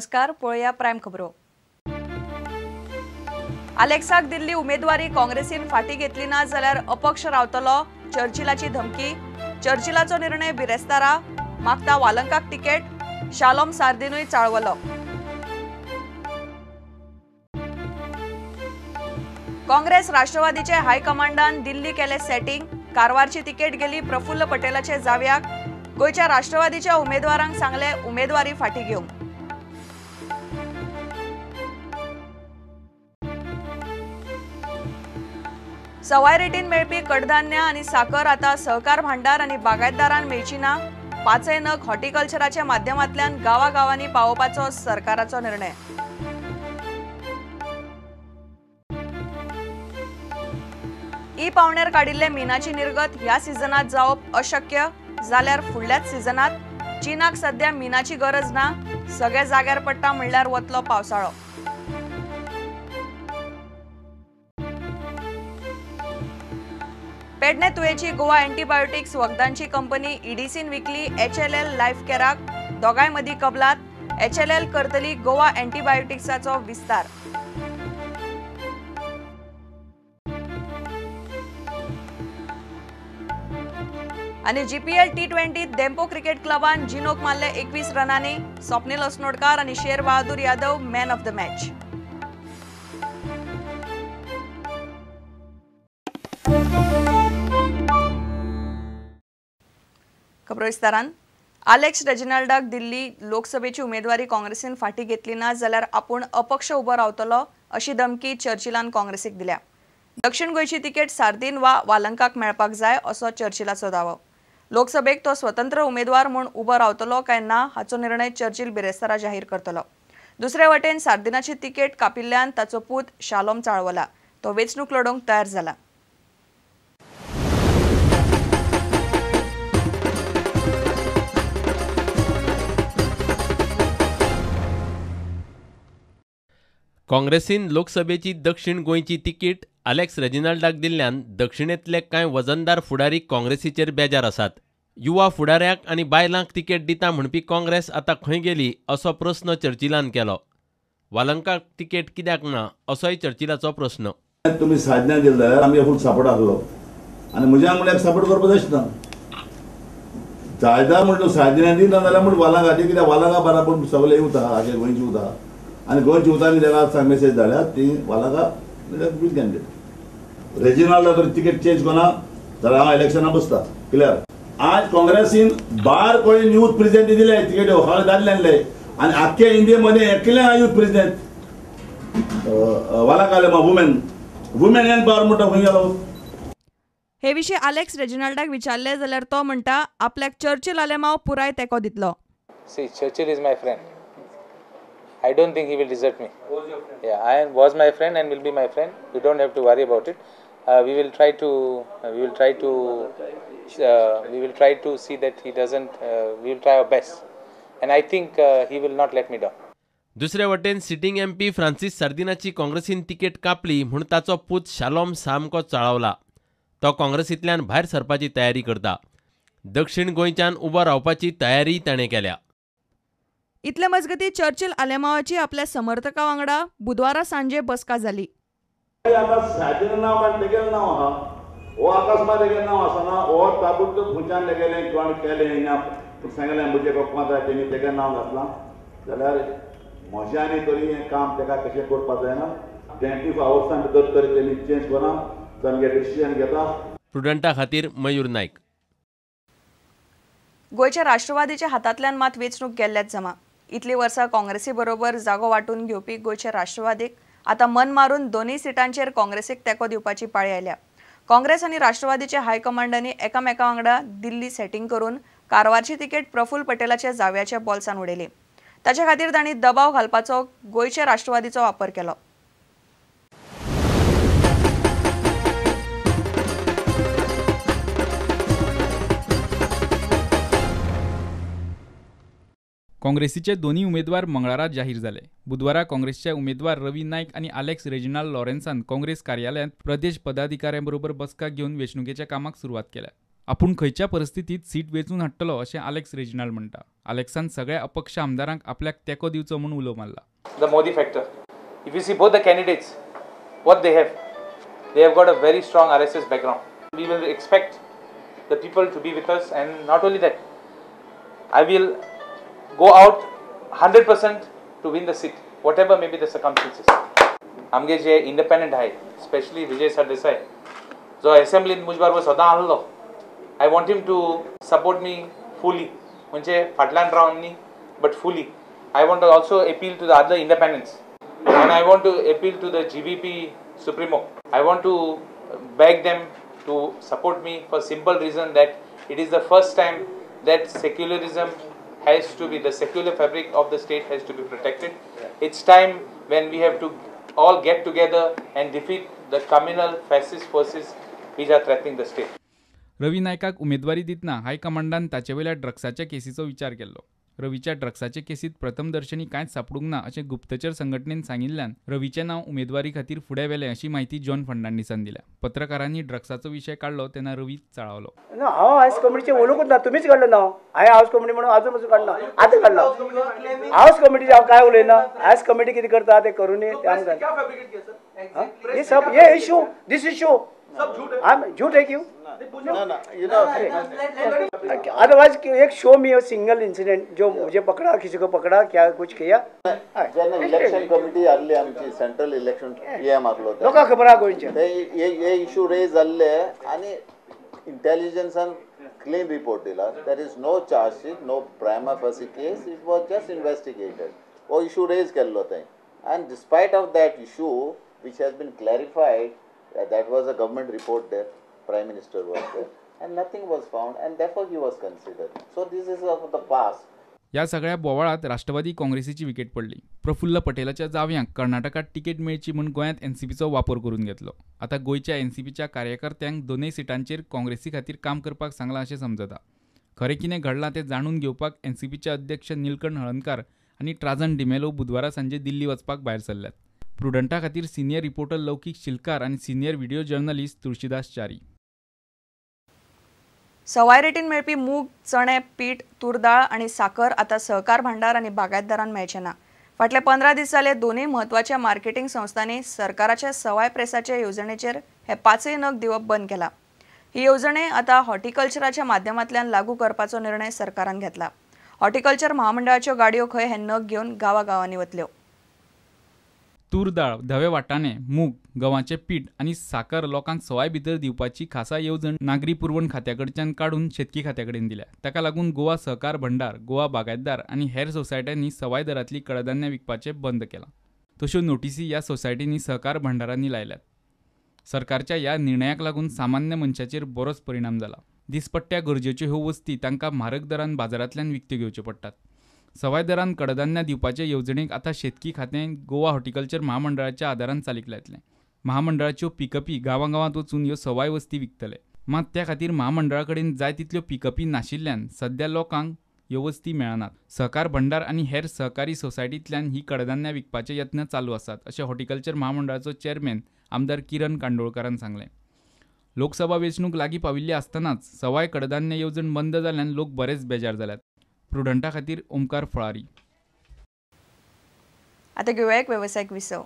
नमस्कार, पळोवया प्रायम खबरो। आलेक्साक दिल्ली उमेदवारी काँग्रेसीन फाटी घेतली ना जाल्यार अपक्ष रावतलो, चर्चिलाची धमकी। चर्चिलाचो निर्णय बिरेस्तारा, मागता वालंकाक तिकेट, शालोम सार्दिनूय चाळवलो। काँग्रेस राष्ट्रवादीचे हायकमांडान दिल्ली केले सेटिंग, कारवारची तिकेट गेली प्रफुल्ल पटेलाचे जाव्याक। गोंयच्या राष्ट्रवादीच्या उमेदवारांक सांगले उमेदवारी फाटी घेवंक। सवाय रेटीन मेळपी कडधान्य आनी साकर आता सहकार भांडार आनी बागायतदारांक मेळची ना। पांचय नग हॉर्टिकल्चराच्या माध्यमांतल्यान गांवागांवांनी पावोवपाचो सरकाराचो निर्णय। ई पावण्यार काडिल्ले मिनाची निर्गत ह्या सिजनात जावप अशक्य जाल्यार फुडल्याच सिजनात। चीनाक सध्या मिनाची गरज ना, सगळे जाग्यार पडटा म्हणल्यार वतलो पावसाळो। पेडणे तुयेची गोवा अँटीबायोटिक्स वखदांची कंपनी ईडीसीन विकली एचएलएल लायफ केराक, दोगांय मदीं कबलात। एचएलएल करतली गोवा अँटीबायोटिक्साचो विस्तार। आनी जीपीएल टी20 धेंपो क्रिकेट क्लबान जिनोक मारले 21 रनांनी। स्वप्नील असनोडकार आनी Sher Bahadur Yadav man of the match. खबरो विस्तारान। आलेक्स रेजिनाल्डाक दिल्ली लोकसभेची उमेदवारी काँग्रेसीन फाटी घेतली ना जाल्यार आपूण अपक्ष उबो रावतलो अशी धमकी चर्चिलान काँग्रेसीक दिल्या। दक्षिण गोंयची तिकेट सार्दीन वा वालंकाक मेळपाक जाय असो चर्चिलाचो दावो। लोकसभेक तो स्वतंत्र उमेदवार म्हूण उबो रावतलो काय ना हाचो निर्णय चर्चिल बिरेस्तारा जाहीर करतलो। दुसरे वटेन सार्दिनाची तिकेट कापिल्ल्यान ताचो पूत शालोम चाळवला, तो वेंचणूक लडोवंक तयार जाला। काँग्रेसीन लोकसभेची दक्षिण गोंयची तिकीट आलेक्स रेजिनाल्डाक दिल्ल्यान दक्षिणेंतले कांय वजनदार फुडारी काँग्रेसीचेर बेजार आसात। युवा फुडाऱ्यांक आनी बायलांक तिकेट दिता म्हणपी काँग्रेस आतां खंय गेली असो प्रस्न चर्चिलान केलो। वालंकाक तिकेट कित्याक ना असोय चर्चिलाचो प्रस्न। तुमी साधना दिली जाल्यार आमी फूल सपोर्ट आसलो आनी म्हज्या म्हणल्यार सपोर्ट करपाक जायना। जायदा म्हणलो साधना दिना जाल्यार म्हण वालंका दी, कित्याक वालंका बराबर सगळे येवता हाजे गोंयची उता आनी गोंयची उता आनी ताका मेसेज धाडल्या ती वालंका बीज कॅन्डिडेट। रेजिनाल्डा तर तिकेट चेंज करना जाल्यार हांव इलेक्शनाक बसता क्लियर। आज काँग्रेसीन 12 कोणी यूथ प्रेसिडेंट दिले तिकेट हळ दादल्यांले आनी आख्खे इंडिये मध्ये एकले youth president Valanka women women in power म्हणटा खंय गेलो। हे विशीं आलेक्स रेजिनाल्डाक विचारले जाल्यार तो म्हणटा आपल्याक चर्चिल आलेमाव पुराय तेंको दितलो। See, Churchill is my friend. I don't think he will desert me. Was your friend? Yeah, I was my friend and will be my friend. You don't have to worry about it. We will try to see that he doesn't. We will try our best, and I think he will not let me down. दुसरे वटेन sitting MP Francis सार्दिनाची काँग्रेसीन ticket कापली म्हूण ताचो पूत shalom सामको चाळवला। तो काँग्रेसींतल्यान भायर सरपाची तयारी करता। दक्षिण गोंयच्यान उबो रावपाची तयारी ताणें केल्या। इतले मजगती चर्चिल आलेमावाची आपल्या समर्थका वांगडा बुधवारा सांजे बसका जाली। प्रुडंटा खातीर मयूर नायक। गोंयच्या राष्ट्रवादीच्या हातांतल्यान मात वेंचणूक गेल्ल्याच जमा। इतली वर्सां काँग्रेसी बरोबर जागो वांटून घेवपी गोंयच्या राष्ट्रवादीक आतां मन मारून दोनूय सिटांचेर काँग्रेसीक तेंको दिवपाची पाळी आयल्या। काँग्रेस आनी राष्ट्रवादीच्या हायकमांडांनी एकामेका वांगडा दिल्ली सेटिंग करून कारवारची तिकेट प्रफुल्ल पटेलाच्या जाव्याच्या बोल्सान उडयली। ताचे खातीर तांणी दबाव घालपाचो गोंयच्या राष्ट्रवादीचो वापर केलो। काँग्रेसीचे दोन्ही उमेदवार मंगळारा जाहीर जाले। बुधवारा काँग्रेसचे उमेदवार रवी नायक आनी आलेक्स रेजिनाल्ड लॉरेन्सान काँग्रेस कार्यालयांत प्रदेश पदाधिकाऱ्यांबरोबर बसका घेवन वेंचणुकेच्या कामाक सुरवात केल्या। आपूण खंयच्या परिस्थितीत सीट वेंचून हाडटलो अशें आलेक्स रेजिनाल्ड म्हणटा. आलेक्सान सगळ्या अपक्ष आमदारांक आपल्याक तेंको दिवचो म्हूण उलो मारला. The Modi factor. If you see both the candidates, what they have got a very strong RSS background. We will expect the people to be with us, and not only that, I will go out 100% to win the seat, whatever may be the circumstances. आमगे जे independent आहाय, specially Vijay Sardesai, जो असेंब्लीन म्हजे बरोबर सदां आहलो, I want him to support me fully, म्हणजे फाटल्यान रावन न्ही, but fully. I want to also appeal to the other independents, and I want to appeal to the GVP Supremo. I want to beg them to support me for simple reason that it is the first time that secularism has to be, the secular fabric of the state has to be protected. It's time when we have to all get together and defeat the communal fascist forces which are threatening the state. Ravi नायकाक उमेदवारी दितना हायकमांडान ताचेवेल्या ड्रग्साच्या केसीचो विचार केल्लो. रवीच्या ड्रग्साचे केसीत प्रथमदर्शनी कांयच सापडूंक ना अशें गुप्तचर संघटनेन सांगिल्ल्यान रवीचें नांव उमेदवारी खातीर फुडें व्हेलें अशी म्हायती जॉन फर्नांडीसान दिल्या. पत्रकारांनी ड्रग्साचो विशय काडलो तेन्ना रवी चाळवलो. ना, हांव हायस कमिटीचें उलोवंकूच ना, तुमीच काडलें नांव. हांवें हावस कमिटी म्हणून आजून पसून काडना, आतां काडला. हावस कमिटीचें हांव कांय उलयना. हायस कमिटी कितें करता तें करूनी तें आमकां. हे सब हे इशू, दीस इशू झूठ है क्यों? अदरवाइज एक show me a single incident जो मुझे पकड़ा, किसी को पकड़ा, क्या कुछ किया. जेन्ना इलेक्शन कमिटी आहली आमची, सेंट्रल इलेक्शन पीएम आहलो, लोकांक खबर आहा गोंयचे हे इशू रेज जाल्ले आनी इंटेलिजन्सान क्लीन रिपोर्ट दिला. There is no charge sheet, no prima facie case, it was just investigated. हो इशू रेज केल्लो थंय, and despite of that issue which has been clarified, that was a government report there, Prime Minister was there, and nothing was found, and therefore he was considered. So this is of the past. ह्या सगळ्या बोवाळात राष्ट्रवादी काँग्रेसीची wicket पडली. प्रफुल्ल पटेलाच्या जावयांक कर्नाटकात ticket मेळची म्हूण गोंयांत एनसीपीचो वापर करून घेतलो. आतां गोंयच्या एनसीपीच्या कार्यकर्त्यांक दोनूय सिटांचेर काँग्रेसी खातीर काम करपाक सांगलां अशें समजता. खरें कितें घडलां तें जाणून घेवपाक एनसीपीचे अध्यक्ष नीलकंठ हळर्णकार आनी ट्राजन डिमेलो बुधवारा सांजे दिल्ली वचपाक भायर सरल्यात. प्रुडंटा खातीर सिनियर रिपोर्टर लौकीक शिलकार आनी senior video journalist Tulsidas Chari. सवाय रेटीन मेळपी मूग, चणे, पीठ, तूर दाळ आनी साकर आतां सहकार भांडार आनी बागायतदारांक मेळचें ना. फाटले 15 दीस जाले दोनूय म्हत्वाच्या मार्केटींग संस्थांनी सरकाराच्या सवाय प्रेसाच्या येवजणेचेर हे 5 नग दिवप बंद केला. ही येवजणे आतां हॉर्टिकल्चराच्या माध्यमांतल्यान लागू करपाचो निर्णय सरकारान घेतला. हॉर्टिकल्चर महामंडळाच्यो गाडयो खंय हे नग घेवन गांवागांवांनी वतल्यो. तूर दाळ, धवे वाटाणे, मूग, गंवाचें पीठ आनी साकर लोकांक सवाय भितर दिवपाची खासा येवजण नागरी पुरवण खात्या कडच्यान काडून शेतकी खात्या कडेन दिल्या. ताका लागून गोवा सहकार भंडार, गोवा बागायतदार आनी हेर सोसायट्यांनी सवाय दरांतली कडधान्यां विकपाचें बंद केलां. तश्यो नोटीसी ह्या सोसायटींनी सहकार भंडारांनी लायल्यात. सरकारच्या ह्या निर्णयाक लागून सामान्य मनशाचेर बरोच परिणाम जाला. दिसपट्ट्या गरजेच्यो ह्यो वस्ती तांकां म्हारग दरान बाजारांतल्यान विकत्यो घेवच्यो पडटात. सवाय दरान कडधान्यां दिवपाचे येवजणेक आतां शेतकी खातें गोवा हॉर्टिकल्चर महामंडळाच्या आदारान चालीक लायतलें. महामंडळाच्यो पिकअपी गांवागांवांत वचून ह्यो सवाय वस्ती विकतले. मात त्या खातीर महामंडळा कडेन जाय तितल्यो पिकअपी नाशिल्ल्यान सध्या लोकांक ह्यो वस्ती मेळनात. सहकार भंडार आनी हेर सहकारी सोसायटींतल्यान ही कडधान्यां विकपाचे यत्न चालू आसात अशें हॉर्टिकल्चर महामंडळाचो चेअरमॅन आमदार किरण कांदोळकारान सांगलें. लोकसभा वेंचणूक लागीं पाविल्ली आसतनाच सवाय कडधान्य येवजण बंद जाल्ल्यान लोक बरेच बेजार जाल्यात. प्रुडंटा खातीर ओमकार फळारी. आता घेवया एक वेवसायीक विसव.